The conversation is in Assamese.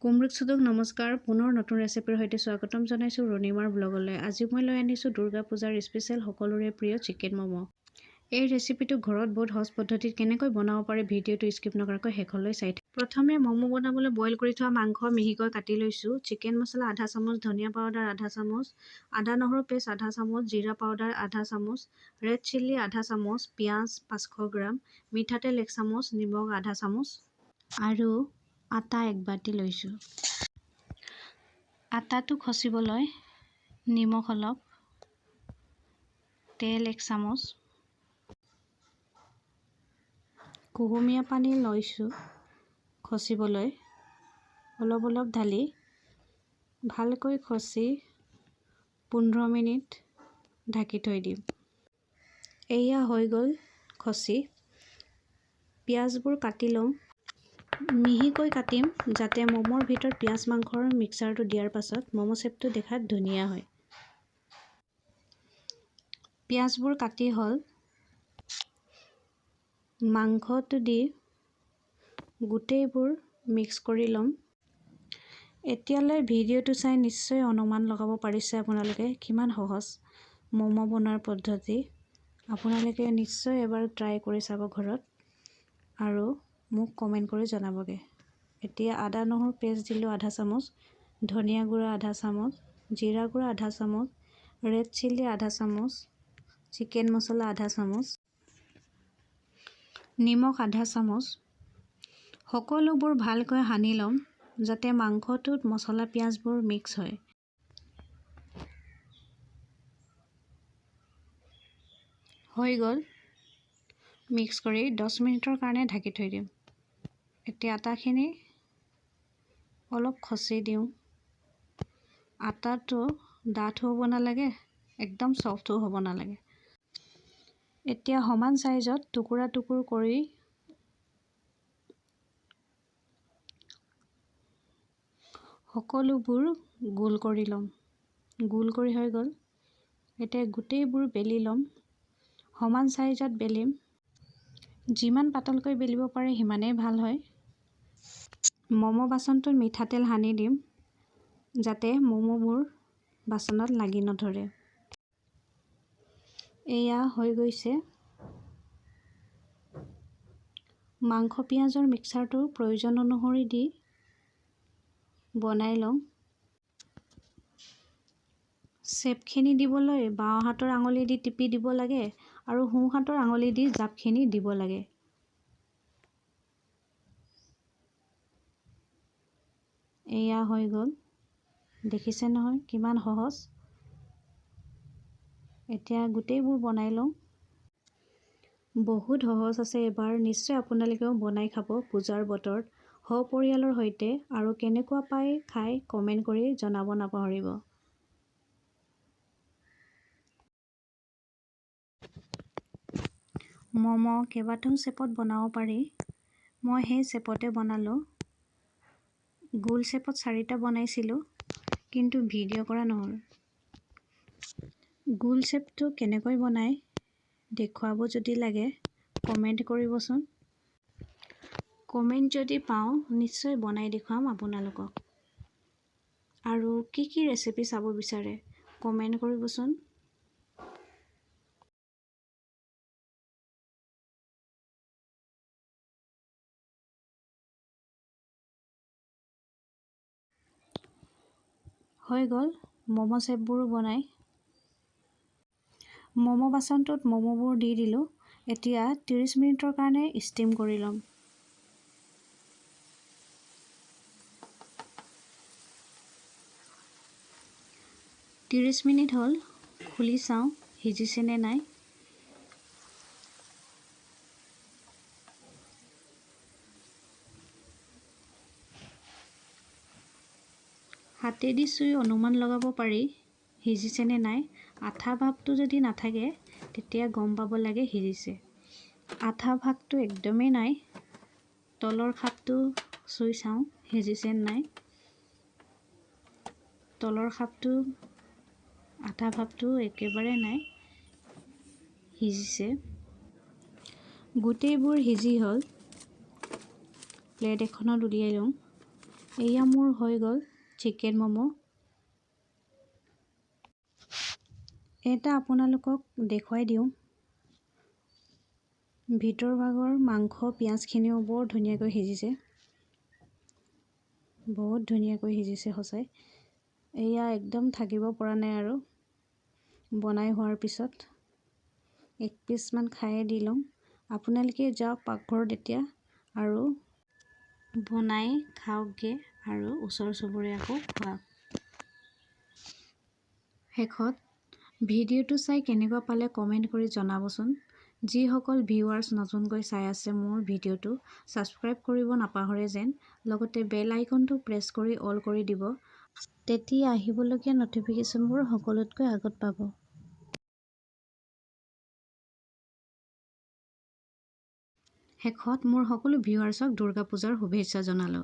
কুমৰিক নমস্কাৰ, পুনৰ নতুন ৰেচিপিৰ সৈতে স্বাগতম জনাইছোঁ ৰুণিমাৰ ব্লগলৈ। আজি মই লৈ আনিছোঁ দুৰ্গা পূজাৰ স্পেচিয়েল সকলোৰে প্ৰিয় চিকেন ম'ম'। এই ৰেচিপিটো ঘৰত বহুত সহজ পদ্ধতিত কেনেকৈ বনাব পাৰে ভিডিঅ'টো স্কিপ নকৰাকৈ শেষলৈ চাই থাকক। প্ৰথমে ম'ম' বনাবলৈ বইল কৰি থোৱা মাংস মিহিকৈ কাটি লৈছোঁ। চিকেন মছলা আধা চামুচ, ধনিয়া পাউডাৰ আধা চামুচ, আদা নহৰু পেষ্ট আধা চামুচ, জিৰা পাউডাৰ আধা চামুচ, ৰেড চিলি আধা চামুচ, পিঁয়াজ 500 গ্ৰাম, মিঠাতেল 1 চামুচ, নিমখ আধা চামুচ আৰু আটা 1 বাতি লৈছোঁ। আটাটো খচিবলৈ নিমখ অলপ, তেল 1 চামুচ, কুহুমীয়া পানী লৈছোঁ খচিবলৈ। অলপ অলপ ঢালি ভালকৈ খচি 15 মিনিট ঢাকি থৈ দিম। এয়া হৈ গ'ল খচি। পিঁয়াজবোৰ কাটি লওঁ, মিহিকৈ কাটিম যাতে ম'মৰ ভিতৰত পিঁয়াজ মাংসৰ মিক্সাৰটো দিয়াৰ পাছত ম'ম' শ্বেপটো দেখাত ধুনীয়া হয়। পিঁয়াজবোৰ কাটি হ'ল। মাংসটো দি গোটেইবোৰ মিক্স কৰি ল'ম। এতিয়ালৈ ভিডিঅ'টো চাই নিশ্চয় অনুমান লগাব পাৰিছে আপোনালোকে কিমান সহজ ম'ম' বনোৱাৰ পদ্ধতি। আপোনালোকে নিশ্চয় এবাৰ ট্ৰাই কৰি চাব ঘৰত আৰু মোক কমেণ্ট কৰি জনাবগৈ। এতিয়া আদা নহৰু পেষ্ট দিলোঁ আধা চামুচ, ধনিয়া গুড়া আধা চামুচ, জিৰা গুড়া আধা চামুচ, ৰেড চিলি আধা চামুচ, চিকেন মছলা আধা চামুচ, নিমখ আধা চামুচ। সকলোবোৰ ভালকৈ সানি ল'ম যাতে মাংসটোত মছলা পিঁয়াজবোৰ মিক্স হয়। হৈ গ'ল। মিক্স কৰি 10 মিনিটৰ কাৰণে ঢাকি থৈ দিম। এতিয়া আটাখিনি অলপ খচি দিওঁ। আটাটো ডাঠ হ'ব নালাগে, একদম চফ্টো হ'ব নালাগে। এতিয়া সমান চাইজত টুকুৰা টুকুৰ কৰি সকলোবোৰ গোল কৰি ল'ম। গোল কৰি হৈ গ'ল। এতিয়া গোটেইবোৰ বেলি ল'ম, সমান চাইজত বেলিম। যিমান পাতলকৈ বেলিব পাৰে সিমানেই ভাল হয়। ম'ম' বাচনটোত মিঠাতেল সানি দিম যাতে ম'ম'বোৰ বাচনত লাগি নধৰে। এয়া হৈ গৈছে। মাংস পিঁয়াজৰ মিক্সাৰটো প্ৰয়োজন অনুসৰি দি বনাই লওঁ। চেপখিনি দিবলৈ বাওঁ হাতৰ আঙুলি দি টিপি দিব লাগে আৰু সোঁ হাতৰ আঙুলি দি জাপখিনি দিব লাগে। এয়া হৈ গ'ল। দেখিছে নহয় কিমান সহজ। এতিয়া গোটেইবোৰ বনাই লওঁ। বহুত সহজ আছে, এবাৰ নিশ্চয় আপোনালোকেও বনাই খাব পূজাৰ বতৰত সপৰিয়ালৰ সৈতে। আৰু কেনেকুৱা পায় খাই কমেণ্ট কৰি জনাব নাপাহৰিব। ম'ম' কেইবাটাও শ্বেপত বনাব পাৰি, মই সেই শ্বেপতে বনালোঁ। গোল শ্বেপত 4টা বনাইছিলোঁ, কিন্তু ভিডিঅ' কৰা নহ'ল। গোল শ্বেপটো কেনেকৈ বনায় দেখুৱাব যদি লাগে কমেণ্ট কৰিবচোন। কমেণ্ট যদি পাওঁ নিশ্চয় বনাই দেখুৱাম আপোনালোকক। আৰু কি কি ৰেচিপি চাব বিচাৰে কমেণ্ট কৰিবচোন। হৈ গ'ল ম'ম' শ্বেপবোৰো বনাই। ম'ম' বাচনটোত ম'ম'বোৰ দি দিলোঁ। এতিয়া 30 মিনিটৰ কাৰণে ষ্টিম কৰি ল'ম। 30 মিনিট হ'ল, খুলি চাওঁ সিজিছে নে নাই। হাতেদি চুই অনুমান লগাব পাৰি সিজিছে নে নাই। আঠা ভাৱটো যদি নাথাকে তেতিয়া গম পাব লাগে সিজিছে। আঠা ভাগটো একদমেই নাই। তলৰ খাপটো চুই চাওঁ সিজিছে নে নাই। তলৰ খাপটো আঠা ভাৱটো একেবাৰে নাই, সিজিছে। গোটেইবোৰ সিজি হ'ল। প্লেট এখনত উলিয়াই লওঁ। এয়া মোৰ হৈ গ'ল চিকেন ম'ম'। এটা আপোনালোকক দেখুৱাই দিওঁ। ভিতৰ ভাগৰ মাংস পিঁয়াজখিনিও বৰ ধুনীয়াকৈ সিজিছে, বহুত ধুনীয়াকৈ সিজিছে সঁচাই। এয়া একদম থাকিব পৰা নাই আৰু বনাই হোৱাৰ পিছত এক পিচমান খায়ে দি লওঁ। আপোনালোকে যাওক পাকঘৰত এতিয়া আৰু বনাই খাওকগৈ আৰু ওচৰ চুবুৰীয়াকো খুৱাওক। শেষত ভিডিঅ'টো চাই কেনেকুৱা পালে কমেণ্ট কৰি জনাবচোন। যিসকল ভিউৱাৰ্ছ নতুনকৈ চাই আছে মোৰ ভিডিঅ'টো ছাবস্ক্ৰাইব কৰিব নাপাহৰে যেন, লগতে বেল আইকনটো প্ৰেছ কৰি অল কৰি দিব, তেতিয়া আহিবলগীয়া ন'টিফিকেশ্যনবোৰ সকলোতকৈ আগত পাব। শেষত মোৰ সকলো ভিউৱাৰ্ছক দুৰ্গা পূজাৰ শুভেচ্ছা জনালোঁ।